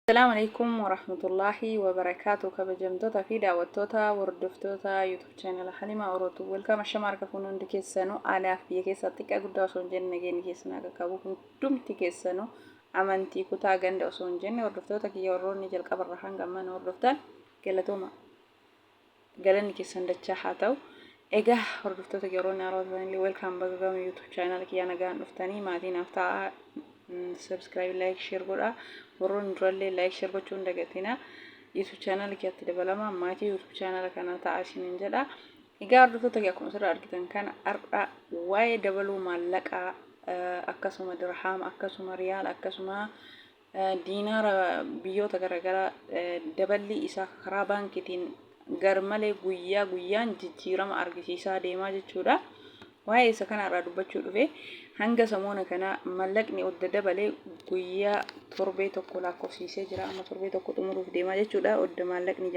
Assalaamu alaikum warahmatullaahi wabarakaatu. Kabajamtoota fi daawwattoota, hordoftoota YouTube channel Halimaa Orootu, welcome. Ashama, harka fuun hundi keessanuu, alaaf biyya keessaa, xiqqaa guddaa osoo hin jenne, nageenyi keessan haa qaqqabu hundumti keessanuu, amantii, kutaa, ganda osoo hin jenne. Hordoftoota kiyya warroonni jalqabarraa hanga ammaa nu hordoftan, galatooma, galanni keessan dachaa haa ta'u. Egaa hordoftoota kiyya warroonni haarawaa ta'anillee, welcome, baga gama YouTube channel kiyyaa nagaan dhuftanii maatii naaf ta'aa. Subscribe, like, share godhaa. Warroonni durallee like, share gochuu hin dagatinaa. YouTube channel kiyyatti dabalama, maatii YouTube channel kanaa ta'aa isiniin jedha. Egaa hordoftoota kiyya, akkuma asirraa argitan kana, har'a waa'ee dabaluu maallaqaa, akkasuma dirhaama, akkasuma riyaala, akkasuma diinaara biyyoota garaagaraa, daballii isaa karaa baankiitiin garmalee guyyaa guyyaan jijjiirama argisiisaa deemaa jechuudha. Waa'ee isa kanarraa dubbachuu dhufe. Hanga samoona kana mallaqni odda dabalee guyyaa torbee tokko lakkoofsiisee jira. Amma torbee tokko xumuruuf deemaa jechuudha. Odda maallaqni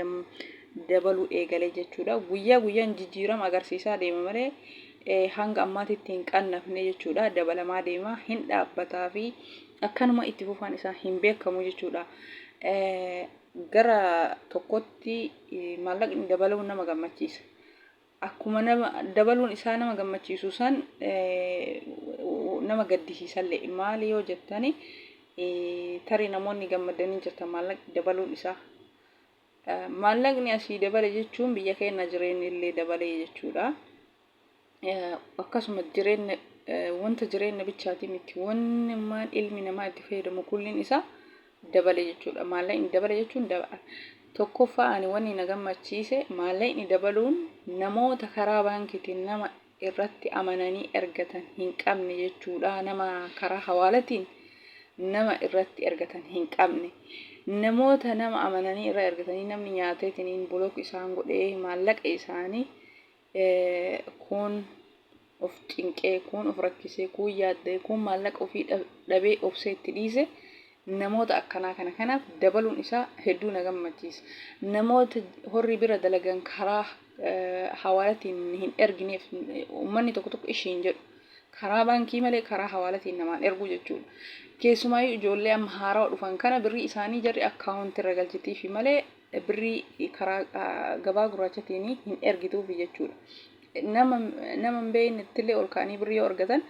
dabaluu eegalee jechuudha. Guyyaa guyyaan jijjiirama agarsiisaa deema malee hanga ammaatitti hin qannafne jechuudha. Dabalamaa deema, hin dhaabbataa fi akkanuma itti fufaan isaa hin beekamu jechuudha. Gara tokkotti maallaqni dabaluun nama gammachiisa. Akkuma nama dabaluun isaa nama gammachiisu san nama gaddisiisallee. Maali yoo jettani, tarii namoonni gammadanii jirtan maallaqni dabaluun isaa. Maallaqni asii dabale jechuun biyya keenya jireenyi illee dabalee jechuudha. Akkasuma jireenya, wanta jireenya bichaatii miti, wanni maan ilmi namaa itti fayyadamu kulliin isaa dabale jechuudha. Maallaqni dabale jechuun tokkoffaa ani wanni na gammachiise, maallaqni dabaluun namoota karaa baankiitiin nama irratti amananii ergatan hin qabne jechuudha. Nama karaa hawaalatiin nama irratti ergatan hin qabne. Namoota nama amananii irra ergatanii namni nyaateetiniin block isaan godhee maallaqa isaanii kuun of cinqee, kuun of rakkisee, kuun yaaddee, kuun maallaqa ofii dhabee obsee itti dhiise, namoota akkanaa kana kanaaf dabaluun isaa hedduu na gammachiisa. Namoota horrii bira dalagan karaa hawaalatiin hin ergineef, uummanni tokko tokko ishiin jedhu karaa baankii malee karaa hawaalatiin namaan erguu jechuudha. Keessumaayyuu ijoollee amma haarawaa dhufan kana birrii isaanii jarri akkaawuntii irra galchitiifi malee birrii karaa gabaa gurraachatiin hin ergituufi jechuudha. Nama hin beeknettillee ol ka'anii birrii yoo argatan,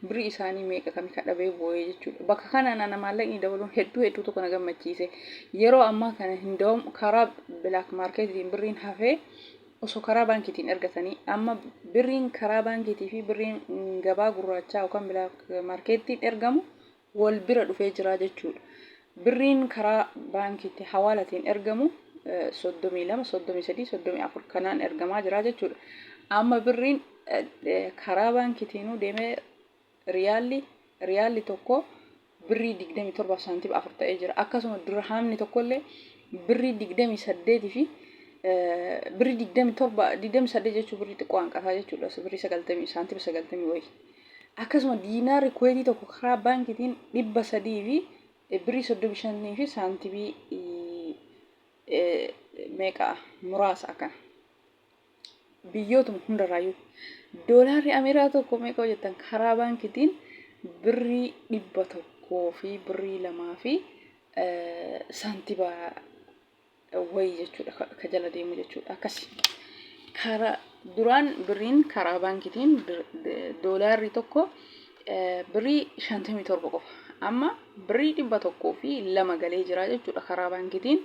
birrii isaanii meeqa kami kadhabee boo'ee jechuudha. Bakka kanaan ana maallaqni dabaluun hedduu hedduu tokko na gammachiise. Yeroo ammaa kana hin dawamu, karaa black marketiin birriin hafee osoo karaa baankiitiin ergatanii, amma birriin karaa baankiitii fi birriin gabaa gurraachaa yookaan black marketiin ergamu wal bira dhufee jira jechuudha. Birriin karaa baankiitti hawaalatiin ergamu 32, 33, 34 kanaan ergamaa jira jechuudha. Amma birriin karaa baankiitiinuu deemee riyaalli tokko birrii 27 saantima 4 ta'ee jira. Akkasuma dirhaamni tokkollee birrii 28 fi birrii 27, 28 jechuun birrii xiqqoo hanqataa jechuudha. Birrii 90 saantima 90 wayi. Akkasuma diinaarri Kuweetii tokko karaa baankiitiin 300 fi birrii 35 fi saantimii meeqa muraasa akkana. Biyyootuma hundarraayyuu. Doolaarri Ameerikaa tokko meeqa hojjetan karaa baankiitiin? Birrii 100 fi birrii 2 fi saantima wayii jechuudha, ka jala deemu jechuudha akkasi. Karaa duraan birriin karaa baankiitiin doolaarri tokko birrii 57 qofa. Amma birrii 102 galee jira jechuudha. Karaa baankiitiin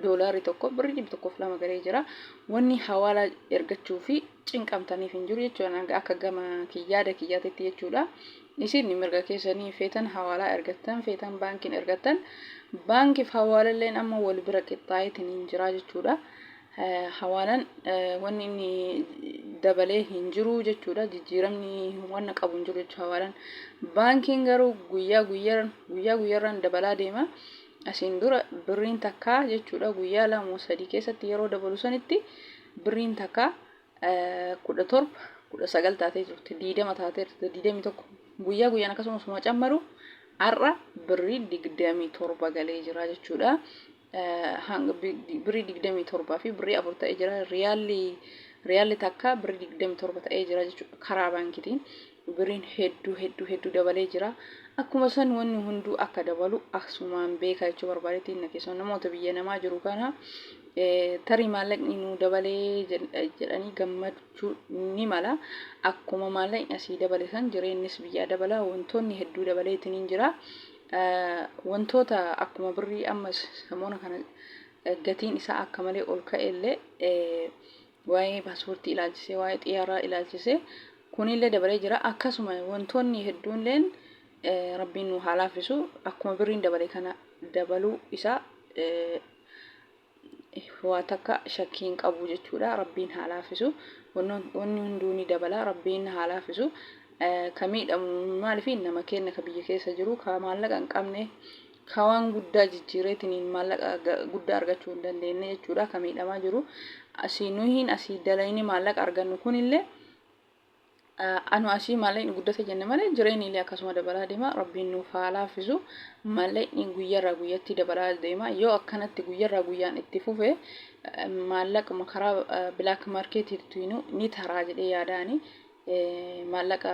doolaarri tokko birrii 102 galee jira. Wanni hawaalaa ergachuu fi cinqamtaniif hin jiru jechuudha, akka gama yaada kiyyaatitti jechuudha. Isin mirga keessanii, feetan hawaalaa ergattan, feetan baankiin ergattan, baankiif hawaalalleen amma wal bira qixxaayeetiin hin jira jechuudha. Hawaalaan wanni inni dabalee hin jiru jechuudha. Jijjiiramni wanna qabu hin jiru jechuudha hawaalaan. Baankiin garuu guyyaa guyyaan guyyaa guyyaarraan dabalaa deema. Asiin dura birriin takkaa jechuudha guyyaa 2 sadii keessatti yeroo dabalu sanitti birriin takkaa 17, 19 taatee turte, 20 taatee turte, 21, guyyaa guyyaan akkasumas suma cammaru, har'a birrii 27 galee jira jechuudha. Hanga birrii 27 fi birrii 4 ta'ee jira. Riyaalli Riyaalli takka birrii 27 ta'ee jira jechuudha karaa baankitiin. Birriin hedduu hedduu hedduu dabalee jira. Akkuma san wanni hunduu akka dabalu asumaan beekaa jechuu barbaadetti inna keessumaa namoota biyya namaa jiru kana tarii maallaqni nuu dabalee jedhanii gammachuu ni mala. Akkuma maallaqni asii dabale san jireenyis biyyaa dabala wantoonni hedduu dabaleetiin jira. Wantoota akkuma birrii amma samoona kana gatiin isaa akka malee ol ka'e illee waa'ee paaspoortii ilaalchisee waa'ee xiyyaaraa ilaalchisee kunillee dabalee jira. Akkasuma wantoonni hedduunilleen rabbiin nu haa laaffisu akkuma birriin dabale kana dabaluu isaa waa takka shakkii hin qabu jechuudha. Rabbiin haa laaffisu. Wanni hunduu ni dabala. Rabbiin haa laaffisu. Ka miidhamu maaliif nama keenya ka biyya keessa jiru ka maallaqa hin qabne ka waan guddaa jijjiireetiniin maallaqa guddaa argachuu hin dandeenye jechuudha ka miidhamaa jiru. Asii nuyiin asii dalayni maallaqa argannu kunillee anu asii maallaqni guddate jenne malee jireenyi illee akkasuma dabalaa deema. Rabbiin nuuf haa laaffisu. Maallaqni guyyarraa guyyatti dabalaa deema. Yoo akkanatti guyyarraa guyyaan itti fufe maallaquma karaa black marketiitiin ni taraa jedhee yaadaani. Maallaqa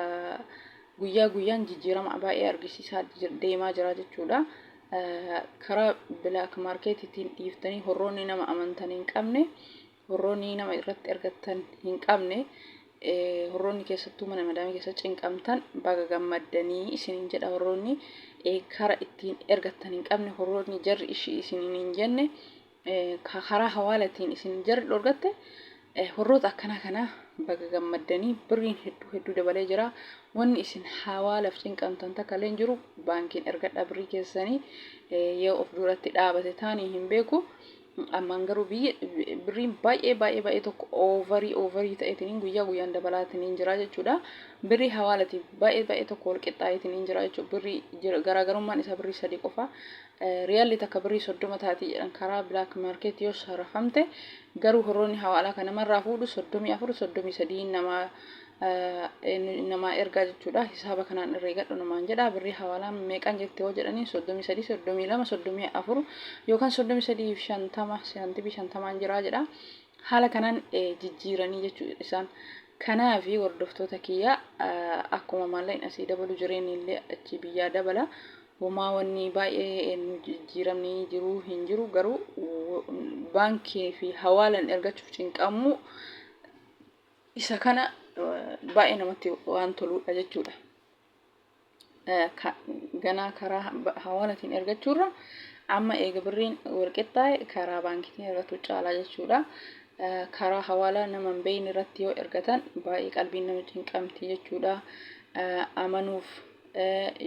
guyyaa guyyaan jijjiirama baay'ee argisiisaa deemaa jira jechuudha. Karaa black marketiitiin dhiiftanii horroonni nama amantan hin qabne horroonni nama irratti ergattan hin qabne horroonni keessattuu mana madaamii keessa cinqamtan baga gammaddanii isiniin jedha horroonni kara ittiin ergattan hin qabne horroonni jarri ishii isiniin hin jenne karaa hawaalatiin isin jarri dhorgatte horroota akkanaa kana baga gammaddanii birriin hedduu hedduu dabalee jira. Wanni isin hawaalaaf cinqamtan takka illee hin jiru. Baankiin ergadhaa birrii keessanii yoo of duratti dhaabate taanii hin beeku. Ammaan garuu biyya birriin baay'ee baay'ee baay'ee tokko oovarii oovarii ta'eetiin guyyaa guyyaan dabalaatiniin jira jechuudha. Birrii hawaalatiif baay'ee baay'ee tokko wal qixxaayeetiin jira jechuudha. Birrii garaagarummaan isaa birrii 3 qofa. Riyaalli takka birrii 30 taati jedhan karaa black market yoo sharafamte garuu horroonni hawaalaa kan namarraa fuudhu 34 33 nama namaa ergaa jechuudha. Hisaaba kanaan herreegadhu namaan jedha. Birrii hawaalaa meeqaan jirti yoo jedhanii 33 32 34 yookaan 33 fi 50 saantimii 50n jiraa jedha. Haala kanaan jijjiiranii jechuudha isaan. Kanaafi hordoftoota kiyya akkuma maallaqni asii dabalu jireenyi illee achi biyyaa dabala. Homaa wanni baay'ee nu jijjiiramni jiru hin jiru garuu baankii fi hawaalan ergachuuf cinqamuu isa kana baay'ee namatti waan toluudha jechuudha. Ganaa karaa hawaalatiin ergachuurra amma eega birriin wal qixxaa'e karaa baankiitiin ergatu caalaa jechuudha. Karaa hawaalaa nama hin beekne irratti yoo ergatan baay'ee qalbiin nama cinqamti jechuudha. Amanuuf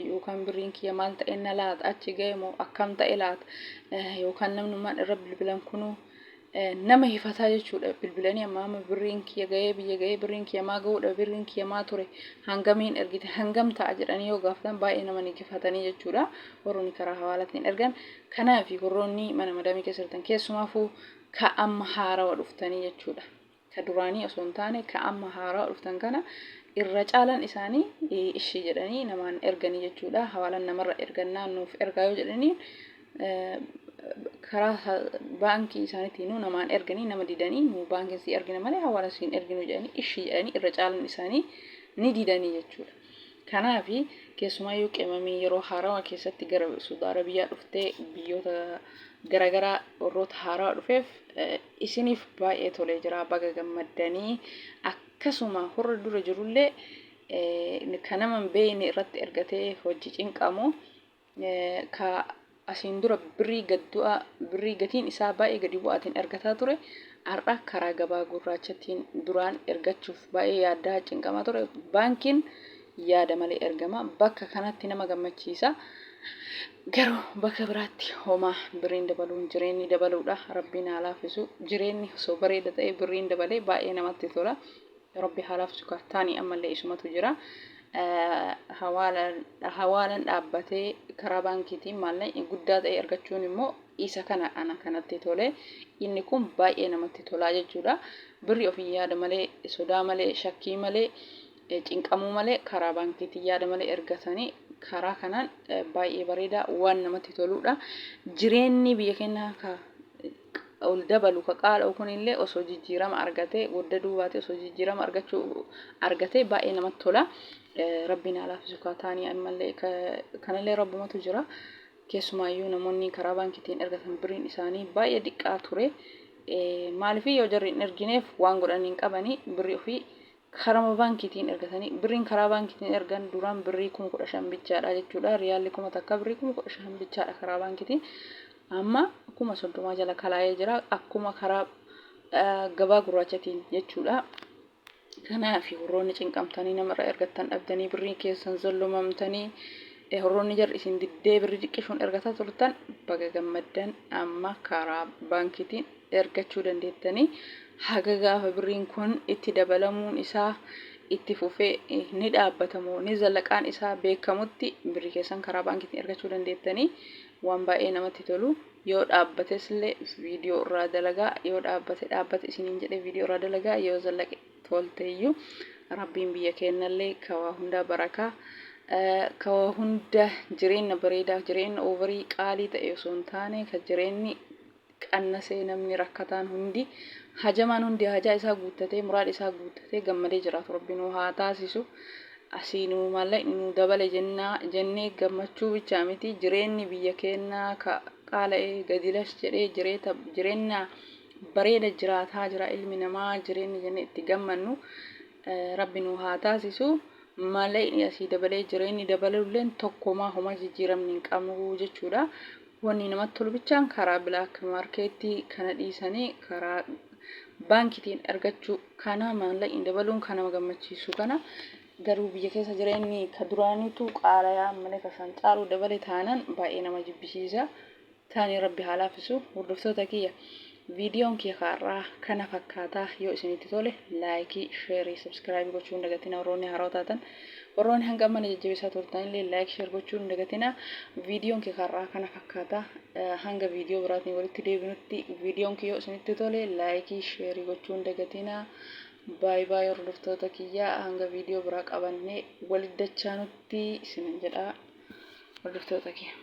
yookaan birriin kiyya maal ta'e na laata achi ga'e moo akkam ta'e laata yookaan namnummaan irra bilbilan kunuu nama hifataa jechuudha. Bilbilanii amma amma birriin kiyya ga'ee biyya ga'ee birriin kiyya maa ga'uudha birriin kiyya maa ture hangamiin ergite hangam ta'a jedhanii yoo gaafatan baay'ee nama ni hifatanii jechuudha. Warroonni karaa hawaalaatiin ergan kanaaf warroonni mana madaamii keessa jirtan keessumaafuu ka amma haarawa dhuftanii jechuudha. Ka duraanii osoo hin taane ka amma haarawa dhuftan kana irra caalan isaanii ishii jedhanii namaan erganii jechuudha. Hawaalaan namarra ergannaa nuuf ergaa yoo jedhanii karaa baankii isaaniitiinuu namaan erganii nama didanii nu baankiin sii ergina malee hawaala siin erginu jedhanii ishii jedhanii irra caalan isaanii ni didanii jechuudha. Kanaaf keessumaayyuu qimamii yeroo haarawa keessatti gara Suudi Arabiyaa dhuftee biyyoota garaagaraa warroota haarawa dhufeef isiniif baay'ee tolee jira baga gammaddanii akkasuma horra dura jirullee kan nama hin beekne irratti ergatee hojii cinqamu ka asiin dura birrii gad du'aa birrii gatiin isaa baay'ee gadi bu'aatiin ergataa ture har'a karaa gabaa gurraachatiin duraan ergachuuf baay'ee yaaddaa cinqamaa ture baankiin yaada malee ergama bakka kanatti nama gammachiisa garuu bakka biraatti homaa birriin dabaluun jireenyi dabaluudha rabbiin haa laaffisu jireenyi osoo bareeda ta'e birriin dabalee baay'ee namatti tola Rabbi haa laaffisu kaa taani ammallee isumatu jira. Hawaalan dhaabbatee karaa baankiitiin maallaqni guddaa ta'e argachuun immoo isa kana ana kanatti tole. Inni kun baay'ee namatti tolaa jechuudha. Birri ofii yaada malee sodaa malee shakkii malee cinqamuu malee karaa baankiitiin yaada malee ergatanii karaa kanaan baay'ee bareedaa waan namatti toluudha. Jireenyi biyya keenyaa ka ol dabalu ka qaala'u kunillee osoo jijjiirama argatee waddaduu baatee osoo jijjiirama argachuu argatee baay'ee namatti tola. Rabbiin haa laaffisu kaa taanii ammallee kanallee rabbumatu jira. Keessumaayyuu namoonni karaa baankiitiin ergatan birriin isaanii baay'ee diqqaa ture. Maaliif yoo jarri hin ergineef waan godhan hin qabanii birrii ofii karama baankiitiin ergatanii birriin karaa baankiitiin ergan duraan birrii 15,000 bichaadha jechuudha. Riyaalli 1000 birrii 15,000 bichaadha karaa baankiitiin. Amma 30,000 jala kalaa'ee jira akkuma karaa gabaa gurraachatiin jechuudha. Kanaaf warroonni cinqamtanii namarraa ergattan dhabdanii birrii keessan zollomamtanii warroonni jarri isin diddee birrii xiqqishuun ergataa turtan baga gammaddan amma karaa baankiitiin ergachuu dandeettanii haga gaafa birriin kun itti dabalamuun isaa itti fufee ni dhaabbatamoo ni zallaqaan isaa beekamutti birrii keessan karaa baankiitiin ergachuu dandeettanii waan baay'ee namatti tolu. Yoo dhaabbates illee viidiyoo irraa dalagaa yoo dhaabbate dhaabbate isiniin jedhe viidiyoo irraa dalagaa yoo zallaqe tolteeyyuu rabbiin biyya keennallee ka waa hundaa barakaa ka waa hunda jireenya bareedaa jireenya oovarii qaalii ta'e osoo hin taane ka jireenyi qannasee namni rakkataan hundi hajamaan hundi hajaa isaa guuttatee muraad isaa guuttatee gammadee jiraatu rabbi nu haa taasisu. Asii nuu maallaqni nuu dabale jennaa jennee gammachuu bichaa miti jireenni biyya keennaa ka qaala'e gadi lash jedhee jireeta jireenna bareeda jiraataa jira ilmi namaa jireenni jennee itti gammannu rabbi nuu haa taasisu maallaqni asii dabalee jireenni dabalulleen tokkomaa homaa jijjiiramni hin qabu jechuudha. Wanni namatti tolu bichaan karaa black market kana dhiisanii karaa baankitiin argachuu kana maallaqni dabaluun kan nama gammachiisu kana garuu biyya keessa jireenyi ka duraaniitu qaalayaa malee ka san caalu dabale taanan baay'ee nama jibbisiisa. Taanii rabbi haa laaffisu hordoftoota kiyya. Viidiyoon kiyya kaarraa kana fakkaataa yoo isinitti tole laayikii, sheerii, sabskiraayibii gochuu hin dagatina warroonni haarawaa taatan. Warroonni hanga amma na jajjabeessaa turtanillee laayik sheer gochuu hin dagatina. Viidiyoon kiyya kaarraa kana fakkaata. Hanga viidiyoo biraatiin walitti deebinutti viidiyoon kiyya yoo isinitti tole laayikii, sheerii gochuu hin dagatina. Baay baay hordoftoota kiyya hanga viidiyoo biraa qabannee walitti dachaanutti isinin jedha hordoftoota kiyya.